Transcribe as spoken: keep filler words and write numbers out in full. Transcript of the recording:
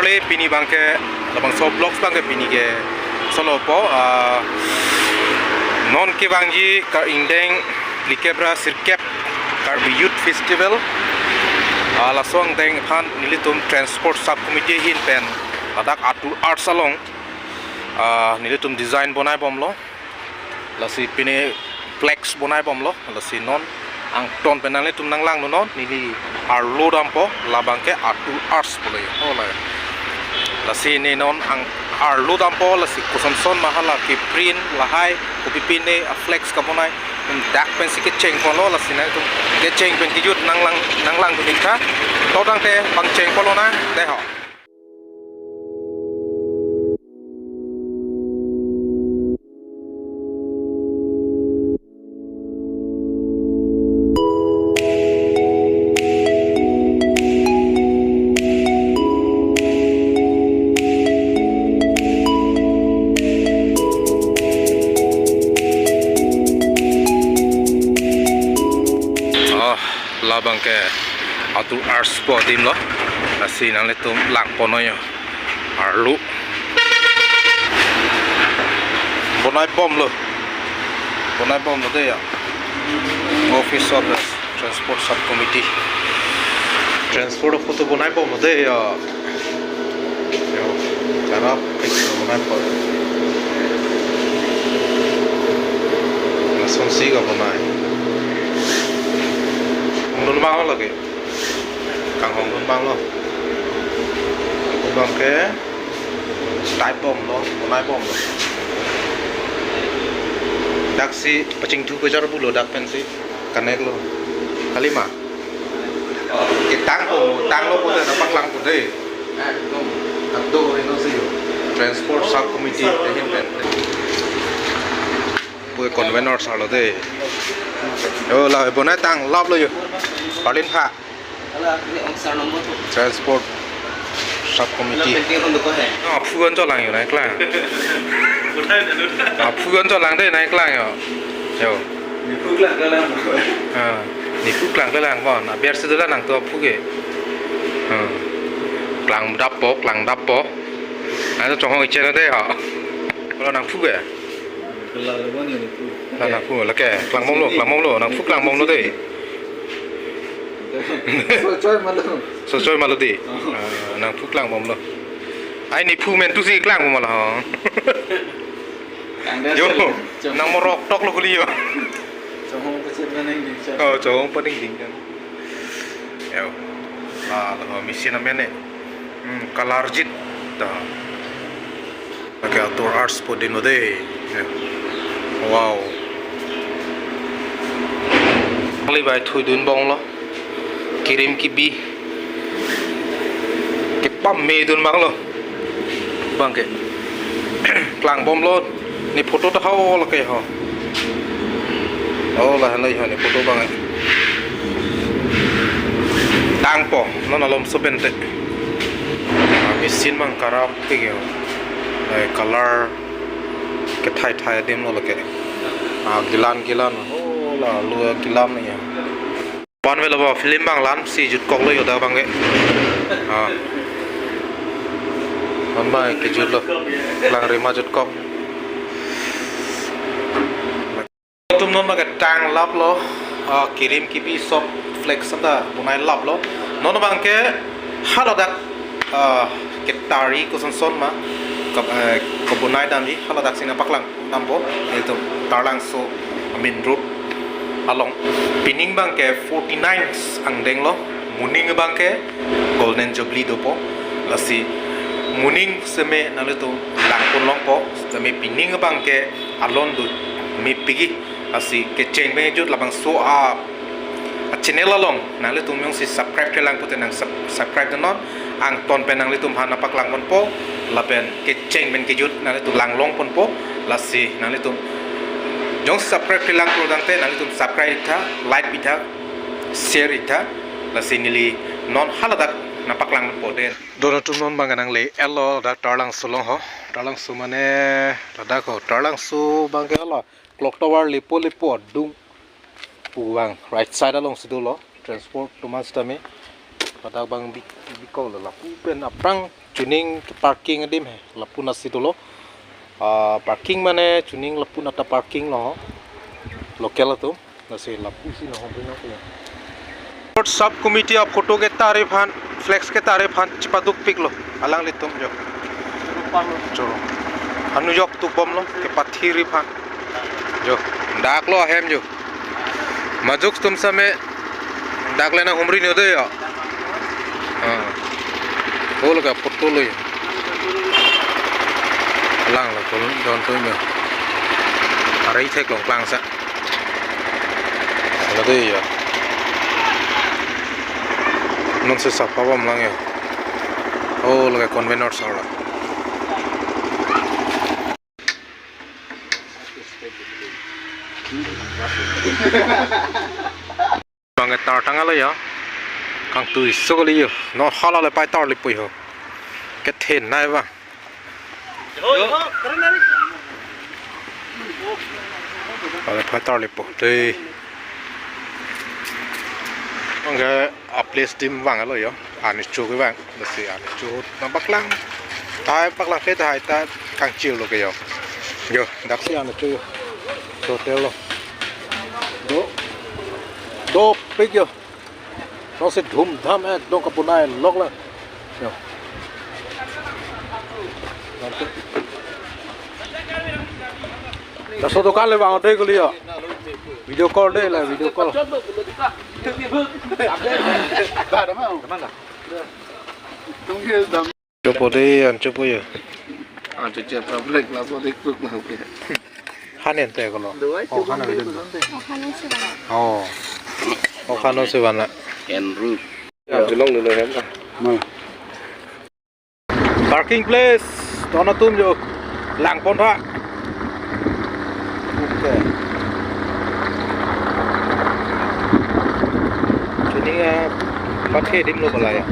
Pini abangke labangso vlogs abangke pini ke solo po, ah, non kevangji Kar-, ingdeng phlikep ra sirkep Karbi Youth Festival, ah, laso angdeng aphan nelitum Transport Sub Committee ahin pen ladak Atur Arts along, ah, nelitum design bonai bomlo. Lasi pine flex bonai bomlo. Lasi non angton pen nanglitum nanglang non, neli arlo dampo, labangke Atur Arts pulo. Hola. Lasi ne non ang arlo dampo, lasi kosonson ma hala keprint lahai, kopi pine a flex kabonai, dak pensi kecheng ponlo, lasi nangtum kecheng pen kejut nanglang, nanglang dun ik tha. To tangte pangcheng ponlo nang, dei ho. Ah, labangke Atur Arts pu adim lo. Lasi nanglitum lang pon noi ho. Arlo bonai bomlo. Bonai bomlo dei ya. Office of the Transport Sub Committee. Transport photo bonai bomlo dei ya. Yo, karap pik bonai po. Lasonsi kabonai. Hong dun abang lake. Kanghong dun abang lo. Abangke type bomlo, bonai bomlo. Daksi pachingthu kejar pulo, dak pensi connect lo. Kalima. Ketang po, tanglo pute nangpaklang pute. Ekdom. Ekdom ino si yo. Transport Sub Committee ahin pen. Pu convener sar lo dei. Yo, la bonai tanglaplo yo. Parlin pha. Ala, ini ong sar nombor tu. Transport Sub Committee. Ala, penting untuk kau, he. Aphu an cholang yo nangklang. Aphu an cholang dei nangklang yo. Yo. Nephu klang klang. Ah, nephu klang klang bon. Aber si dola nangtum aphu ke. Ah. Klangdappo, klangdappo. Nangtum chonghong iche na dei ha. Kalau nangphu ke. Klang le bon nephu. La nangphu, lake, klang bomlo, klang bomlo, nangphu klang bomlo dei. Sochoi malo. Sochoi malo dei. Oh. Ah, nangphu klang bomlo. Ai nephu men tu si klang bom la ho. Klang dei. Yo, chong- nang morok tok lo kuli yo. Chonghong pachet na neng ding chan. Oh, chonghong pa ding ding chan. Yo. La, la machine amen ne. Hmm, color jit. Da. Lake Atur Arts pu adim lo dei. Ya. Wow. Kali bai thui dun bong lo. Kirim kibi. Kepame dun bang lo. Bangke. Klang bomlo. Ne photo ta ho lake ho. Oh, la hanai ha ne photo bang. Tangpo, non alom so pen te. Ah, machine bang karap ke yo. Eh, color kethai thai adim lo lake. Ah, gilan gilan. Oh, la lu gilan ne ya. Pan velo bo film bang lan si jutkok lo yo da bangke. Ah. Pan bang kejut lo. Klang rima jutkok. Tum non bangke tanglaplo, ah, kirim kibi sop flex anta bonai laplo. Non bangke haladak, ah, ketari kosonson ma kap-, eh, kabonai damji haladak si nangpaklang dampo, itum Taralangso main road along. Pining bangke forty-nine angdeng lo, moning bangke Golden Jubilee dopo. Lasi moning seme nanglitum lang pon longpo, seme pining bangke alon do mepik-i, lasi kecheng pen kejut labangso a, a channel along nanglitum jongsi subscribe-re lang pute nang sub-, subscribe dun non, angton pen nanglitum aphan nangpaklang ponpo, lapen kecheng pen kejut nanglitum lang long ponpo, lasi nanglitum jongsi subscribe-re lang pulo tangte nanglitum subscribe ik tha, like pi tha, share ik tha, lasi neli non haladak nangpaklang ponpo dei. Don atum non bang nang le elo dak Taralangso along ho. Taralangso mane ladak ho. Taralangso bangke hala clock tower lepo lepo adung pu bang right side along si dolo. Transport atum an sitame. Ladak abang bik-, bikong lo lapu pen aphrang chuning parking adim he lapu nasi dolo. Ah, parking mane chuning lapu nata parking lo. Local atum. Lasi lapusi nahom ri nang puya. Sub committee aphoto ketarip aphan, flex ketarip aphan chepadukpiklo alanglitum jo. Choro. Anujok tubomlo kepathirip aphan. Jo. Daklo ahem jo. Majok atum same dak le nanghumri nyo de jo. Ah. Hol ka photo lo jo. Langlo, don tu jo. Arai thek long klang sa. Lade jo. Non se sapha bom lang jo. Oh, lake convener sa la. Bang ke tar tanglo jo. Kangtui so kali jo. Non hala le pai tarli pui ho. Kethen nai ba. Ale pai tarli po. Te. Bang ke a place adim vanglo jo. Arni chok vang. Lasi arni chok nangpaklang. Tahai paklang ke tahai ta kangchir lo ke jo. Jo, daksi arni chok. Hotel lo. Do. Dopik jo. Nonsi dhumdham ekdom kapunai lok lang. Jo. Laso dokan le vang de kuli jo. Video call de la, video call. Chopo de, an chopo jo. Ah, cuci apa break lah, so dek tuk lah. Hanen te kolo. Oh, hanen te. Oh, hanen te. Oh, hanen te bana. Enru. Ya, belong dulu hem. Parking place, ton atum jo. Langpon tha. Okay. Chuning, ah, pathe adim lo balai.